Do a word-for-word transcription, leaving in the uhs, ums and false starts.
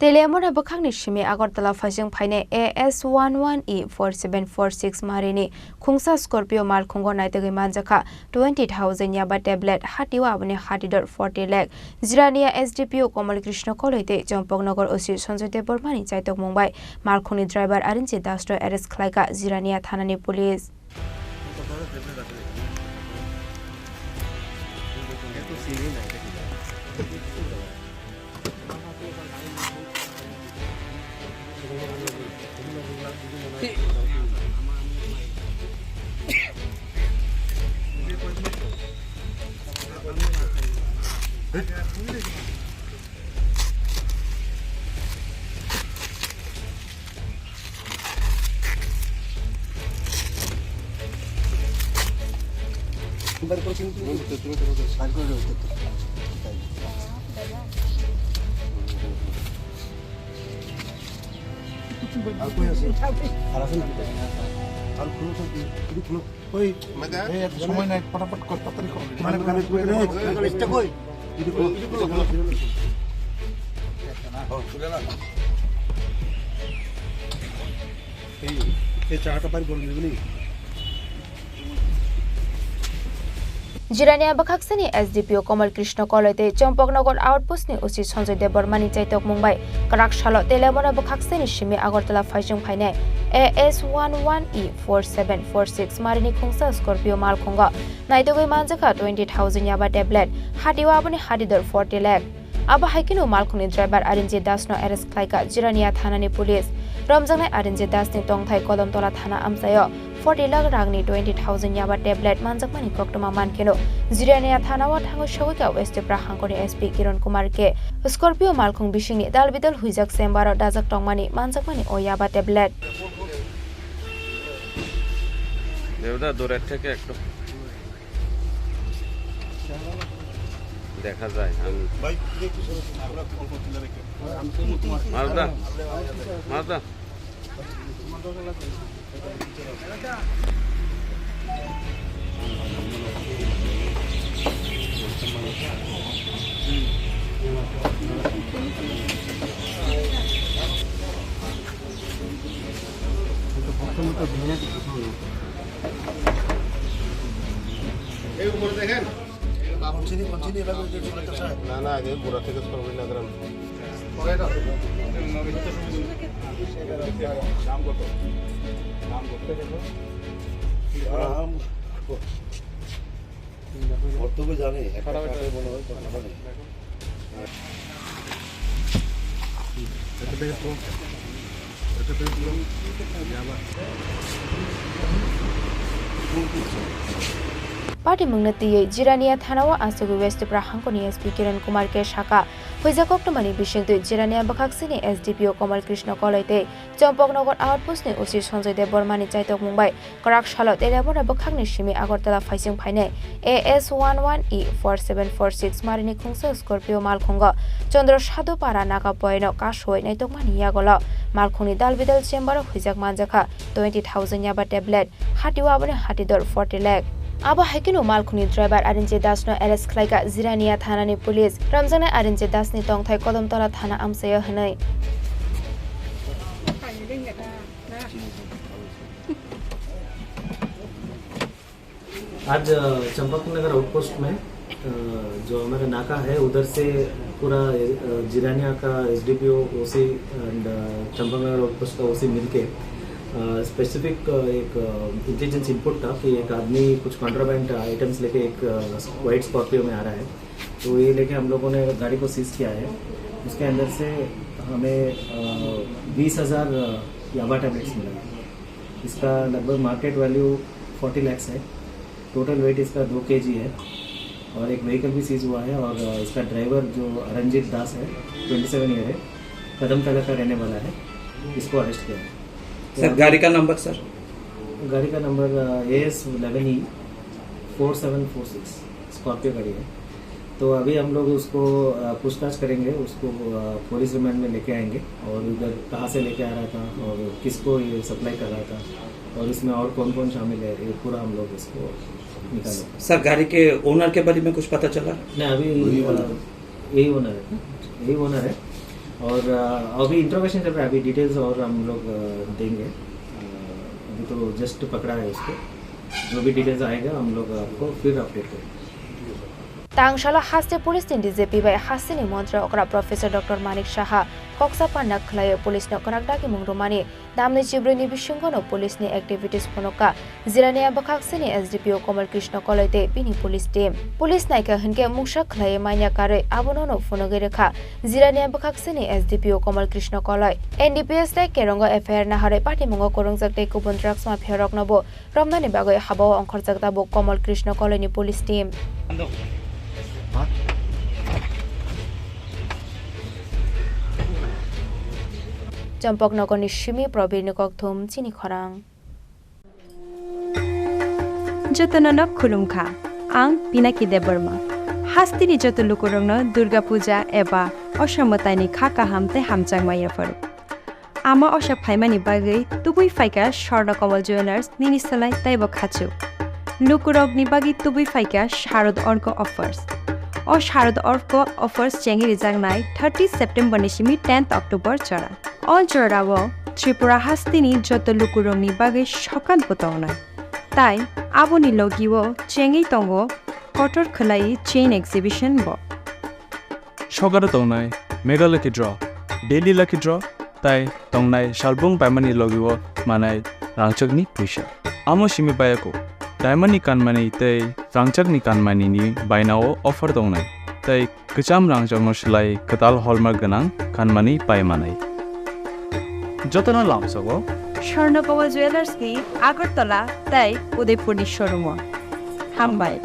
Teliamura bwkhakni simi Agartala phaising phainai A S one one E four seven four six marini khungsa Scorpio malkhungo naitugwi manjakha twenty thousand yaba tablet, hatio aboni hatidor forty lakh. Jirania S D P O Kamal Krishna Koloi tei Champaknagar O C Sanjay Debbarmani chaitokmung bai malkhungni driver Arinjit Dasno arrest khlaikha Jirania thanani police. ওই, এই এত সময় নাই, ফটাফট কর, তাড়াতাড়ি কর। এই, এই চাটা পারি গরম দেবে নি? Jirania bwkhaksani S D P O Kamal Krishna Koloi tei Champaknagar Outpost ni O C Sanjay Debbarmani chaitokmung bai kwrak salo Teliamura bwkhaksani simi Agartala phaising phainai A S one one E four seven four six marini khungsa Scorpio malkhungo naitugwi manjakha twenty thousand yaba tablet, hatio aboni hatidor forty lakh. Abo hai kheno malkhungni driver Arinjit Dasno arrest khlaikha Jirania thanani police. Romjaknai Arinjit Dasni tongthai Kodamtola thana amchaio forty lakh rangni twenty thousand yaba tablet manjakmani koktwma mankheno Jirania thanao thangwi sogwikha West Tipra hangkoni S P Kiran Kumar K. Scorpio malkhung bisingni dalbidal huijak chambero dajak tongmani manjakmani o yaba tablet. দেবদা, দূরের থেকে একটু দেখা যায়। আমি ভাই, একটু সরো, আমরা অল্প তুলে রেখে। মালদা, মালদা। এই উপরে দেখেন। না, না, আগে গোড়া থেকে সরবি না, গ্রাম। দাম কত? দাম কত? দাম কত জানি? একটা কাঠে মনে হয় কত হবে। Party mungna tiyui Jirania thanao asugwi West Tipra hangkoni S P Kiran Kumar K saka, huijak koktwmani bisingtwi Jirania bwkhaksini S D P O Kamal Krishna Koloi tei Champaknagar Outpost ni O C Sanjay Debbarmani chaitokmung bai kwrak salo Teliamura bwkhakni simi Agartala phaising phainai A S one one E four seven four six marini khungsa Scorpio malkhungo Chandra Sadhu Para Naga Poino kasoi naitokmani yagulo malkhungni dalbidal chambero huijak manjakha twenty thousand yaba tablet, hatio aboni hatidor forty lakh. Abo hai kheno malkhungni driver Arinjit Dasno arrest khlaikha Jirania thanani police. Romjaknai Arinjit Dasni tongthai Kodamtola thana amchaio hwnwi. आज, अ, चंपक नगर आउटपोस्ट में, अ, जो हमारा नाका है, उधर से पूरा, अ, जिरानिया का एसडीपीओ, ओसी and, अ, चंपक नगर आउटपोस्ट का ओसी मिलके, अ, स्पेसिफिक, अ, एक, अ, इंटेलिजेंस इनपुट था कि एक आदमी कुछ कॉन्ट्राबैंड आइटम्स लेके एक, अ, वाइट स्कॉर्पियो में आ रहा है। तो ये लेके हम लोगों ने गाड़ी को सीज किया है। उसके अंदर से हमें, अ, बीस हज़ार, अ, याबा टैबलेट्स मिला। इसका लगभग मार्केट वैल्यू फ़ोर्टी लैक्स है। टोटल वेट इसका दो केजी है और एक व्हीकल भी सीज हुआ है और, अ, इसका ड्राइवर जो अरंजीत दास है, ट्वेंटी सेवन ईयर है, कदमतला का रहने वाला है, इसको अरेस्ट किया है। तो सर, अभी गाड़ी का नंबर, सर? गाड़ी का नंबर, अ, A S eleven E four seven four six, Scorpio गाड़ी है। तो अभी हम लोग उसको, अ, पूछताछ करेंगे, उसको, अ, पुलिस रिमांड में लेके आएंगे और उधर कहाँ से लेके आ रहा था और किसको ये सप्लाई कर रहा था और इसमें और कौन-कौन शामिल है, ये पूरा हम लोग इसको निकालेंगे। सर, गाड़ी के ओनर के बारे में कुछ पता चला? नहीं, अभी, वही अ, वाला। यही ओनर है, यही ओनर है। और अभी इंट्रोगेशन चल रहा है, अभी डिटेल्स और हम लोग देंगे। अभी तो जस्ट पकड़ा है उसको, जो भी डिटेल्स आएगा हम लोग आपको फिर अपडेट करेंगे। Tangsala haste police ni D G P bai haste ni montri okra Professor Doctor Manik Saha koksa panna khwlaiwi police no kwrak dagimung rwmani. Tamni chibrwini bisingo no police ni activities phunukha Jirania bwkhaksini S D P O Kamal Krishna Koloi tei bini police team. Police naikha hinkhe mungsa khwlaiwi manya karwi abono no phunugwi rwkha Jirania bwkhaksini S D P O Kamal Krishna Koloi. N D P S tei Kerongo F I R naharwi patimungo kwrwngjak tei kubun drugs mafia rokno bo romnani bagwi habao ongkhorjak tabuk Kamal Krishna Koloi ni police team. Champaknagar ni simi Probir ni kokthum chini khorang. Jotono no khulumkha, ang Pinaki Debbarma. Hastini joto lukurokno Durga Puja eba Osha Mwtaini kha kaham tei hamjakma yapharo. Ama Osha phaimani bagwi tubui phaikha Swarna Kamal Jewellers nini salai teibo khachu. Lukurokni bagwi tubui phaikha Sharad Orko offers. O Sharad Orko offers chengwi rijaknai thirty September ni simi tenth October jora. O jorao Tripura hasteni joto lukurokni bagwi sokat bo tongnai. Tai aboni logio chengwi tongo kotor khwlai chain exhibition bo. Sokaro tongnai Mega Lucky Draw, Daily Lucky Draw, tai tongnai salbung paimani logio manai rangchakni puisa. Amo simi bayako, diamond ni kanmani tei rangchakni kanmani ni bainao offer tongnai, tei kwcham rangchakno swlai kwtal hallmark gwnang kanmani pai manai. Jotono lamsogo Swarna Kamal Jewellers ni Agartala tei Udaipur ni showroom o. Hambai.